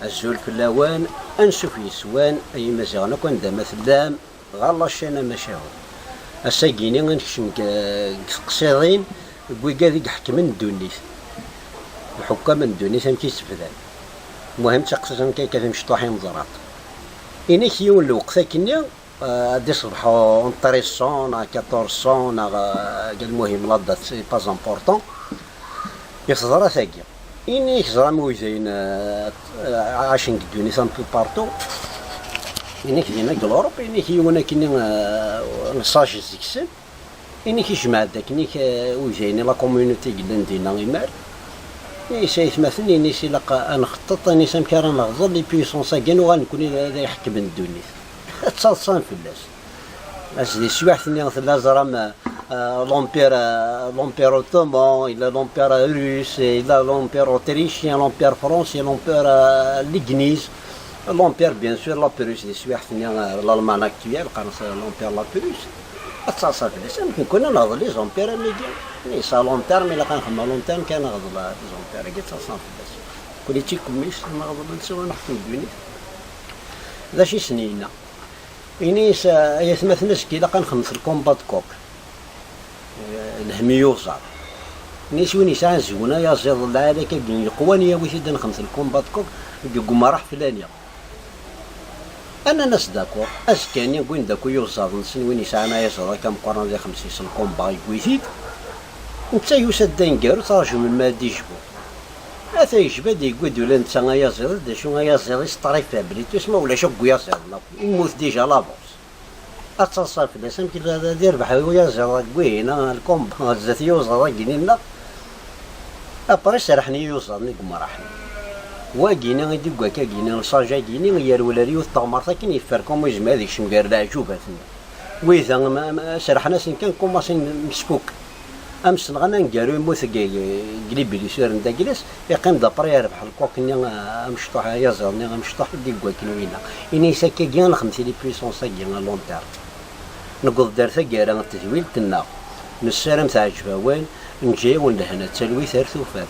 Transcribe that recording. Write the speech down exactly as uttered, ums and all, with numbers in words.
Azul fell-awen, ansuf yes-wen, ay imaziɣen akk anda ma tellam, ɣer la chaîne Amacahut. Ass-agi-ni ad nekcem deg, deg teqsiḍin n wigad i iḥekmen ddunit. Lḥukam n ddunit amek i s-bdan. Muhim d taqsiṭ amek akka timecṭuḥin n ẓraṭ. Inik yiwen lweqt akkenni, euh, ad d-iṣbeḥ entre cent neɣ quatorze cents neɣ, euh, lmuhim la date c'est pas important. I teḍra tagi. Inik ẓram widayen, euh, euh, ɛacen deg ddunit un peu partout. Inik dinna deg l'Europe, inik yiwen akkenni, euh, n sage seg-sen. Inik ijmeɛ-d akken ik, euh, widayen la communauté yellan dinna imar. Inis aytmaten, inis ilaq ad nxeṭṭeṭ, inis amek ara neɣḍel les puissances-agi, nuɣal nekkni d, d iḥekmen ddunit. Ad ttaḍsan fell-as. As di teswiɛt-nni tella ẓram, euh, l'empire, euh, l'empire ottoman, yella l'empire russe, yella l'empire autrichien, l'empire français, l'empire, euh, l'église, l'empire bien sûr la Prusse di teswiɛt-nni, euh, l'Allemagne actuelle, qqaren-as l'empire la Prusse. Ad ttaḍsan fell-as amek nekkni ad neɣḍel les empires am wigi. Inis à long terme, ilaq ad nxemmem à long terme kan neɣḍel les empires-agi, ad ttaḍsan fell-as. Nekkni d tikemmist, neɣḍel nsawa neḥkem ddunit. D acu i sen-yenna? Inis, ay atmaten, azekka ilaq ad nxemmet le combat de coq. Eh, lhem i uẓar. Inis win yesɛan zgun ayaziḍ n lɛali-agi yeqwan, yawi-t-id ad nxemmet le combat de coq deg umraḥ flani. Nnan-as d'accord. Azekka-nni wwin-d akk iyuzaḍ-nsen, win yesɛan ayaziḍ akka meqqren ad ixemmes yes-s le combat, yewwi-t-id. Netta yusa-d d aneggaru, ttraǧu melmi ad d-ijbu. Ata yejba-d, yewwi-d ula netta ayaziḍ, d acu ayaziḍ-is très faible, et tout, ma ulac akk uyaziḍ-nni akk, yemmut déjà à l'avance. Ad ttaḍsan fell-as, amek ad, ad irbeḥ uyaziḍ deg wihin, ah, le combat, zdat iyuzaḍ-agi-nni-nneɣ. Après serḥen iyuzaḍ-nni deg umraḥ-nni. Wagi-nni i d-igwa akka-gini, le sage-agi-nni, yerwel ar yiwet teɣmert akken yeffer, comme yezmer ad ikcem gar leɛǧubat-nni. Wid-a, ma, ma, serḥen-asen kan, commencen meskuk. Am senɣan aneggaru yemmut deg, deg les blessures n daglas, yeqqim-d après yerbeḥ le coq-nni, ah, amecṭuḥ, ayaziḍ-nni amecṭuḥ i d-igwa akken winna. Ini-as akkagi ad nexdem les puissances-agi à long terme. Newweḍ-d ar taggara n tedwilt-nneɣ. Nessaram teɛǧeb-awen, neǧǧa-yawen lehna d talwit ar tufat.